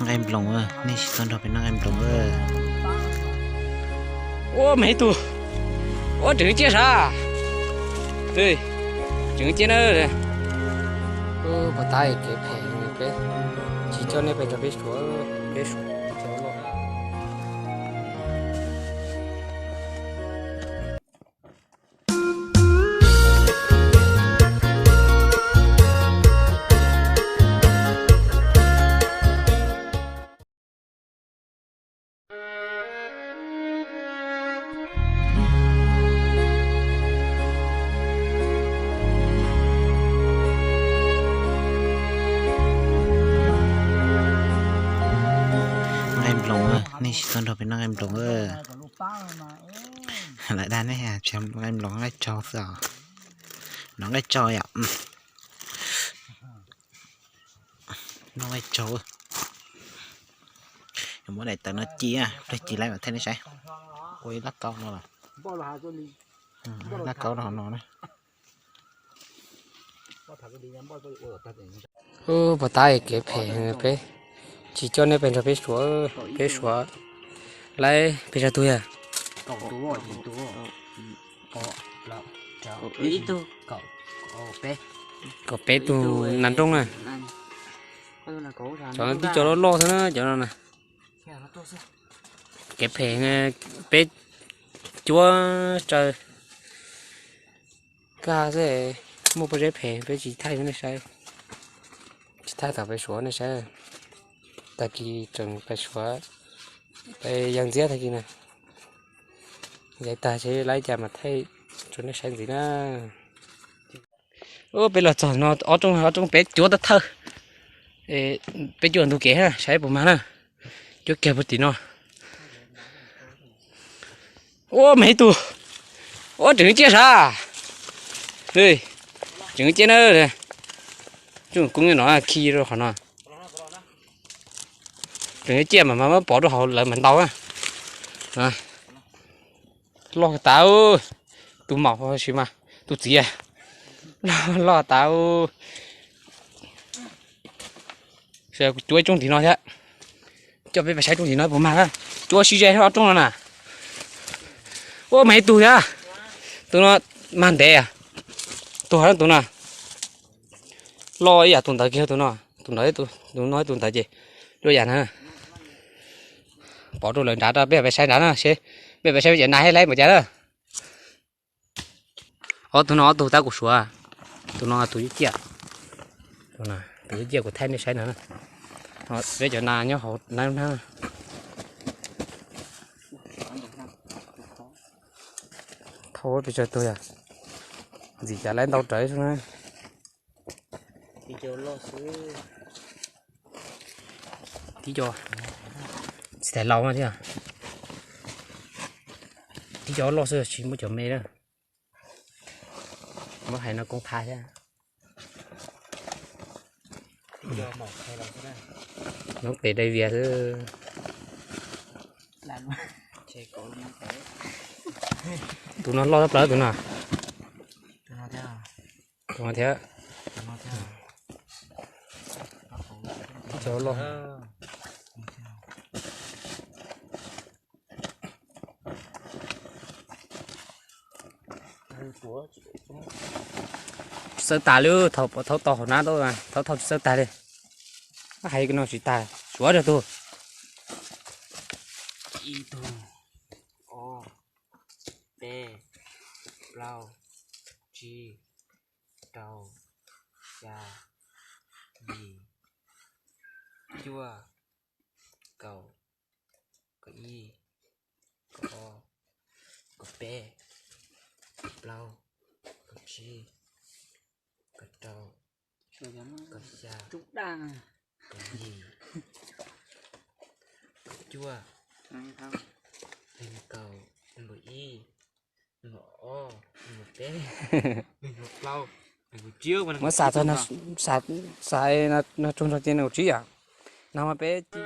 Nqaij nploos, nej sim tuaj nrog peb noj nqaij nploos. Ua me ib tug, ua tseem ciaj sav, tseem ciaj na. Puas tab kev phem peb tsis coj nej pes rau peb suav, peb suav. Nqaij nploos, nej sim tuaj nrog peb noj nqaij nploos. Lawv dag nej nqaij nploos nqaij tsaug xwb os. Noj nqaij tsaug yom. Noj nqaij tsaug. Yuav muab daim tawv no ci, pliag ci lawm mas thaij nej saib. Ua ib lab kaub no los, lab kaub no no na. Puas tab kev phem peb tsis coj nej pes nrog peb suav, peb suav. Lawv pes tsawg tug yog? Kaum peb tug nas nrooj na. Cov no tib cov loj loj xwb na cov no na. Kev phem peb cuab tsaws kaj xwb, muaj pob zeb phem peb tsis thaij nej saib. Tsis thaij tom pes suav nej saib. Tag kis tseem pes suav, pes yawg ntxiab tag kis na. Yawg tag ces lawv cas mas thaij rau nej saib ntxiv na. Peb los txog no ob rooj, ob rooj peb cuab thawj thawj. Peb cuab ntug kev saib puas mag na. Cuab kiag puag tim no. Ua me ib tug, ua tseem ciaj sav, tseem ciaj na. Tsooj koob no khi rau qhov no. Tseem ciaj mas mas muab pov rau hauv lawv mas ntau na. Loj tas, tus maum sis mas tus txiv, loj tas. Cuab ib rooj tim no thiab. Coj peb pais saib rooj tim no puas mag na. Cuab sib ze ob rooj no na. Ua mag ib tug thiab. Tus no mag ntev. Tus, tus no loj ib yam tus ntawd kiag, tus no, tus ntawd, tus no tus ntawd ces loj yam na. Pov rau lawv nrad, peb pais saib nrad na, peb pais saib peb cov nas hib laib npaum cas na. Ob tug no ob tug tab kuv suav, tus no tus ib ciaj, tus ib ciaj kuv thaij nej saib no. Peb cov nas nyob hauv na. Thauj pes tsawg tug yog? Ntxim cas lawv ntau rawv xwb na. Tib co, tsis tas laus thiab. Tib co loj xwb tsis muaj cov me na. Muab hais no koob qha thiab. Noob tes dai vias xwb. Tus no loj tshaj plaws tus no. Tus no thiab. Tus no loj. Tsis txawj tas li, thaum thaum tau hauv nab tau, thaum thaum tsis txawj tas li. Hais no tsis tas, suav rau tug. Ib tug, ob, peb, plaub, tsib, rau, xya, yim, cuaj, kaum, kaum ib, kaum ob, kaum peb, kaum plaub, kaum tsib, kaum rau, kaum xya, kaum yim, kaum cuaj, nees nkaum, nees nkaum ib, nees nkaum ob, nees nkaum peb, nees nkaum plaub, nees nkaum tsib. Muab xam txog, xam no tso nrog ces nees nkaum tsib yom. No mas peb ci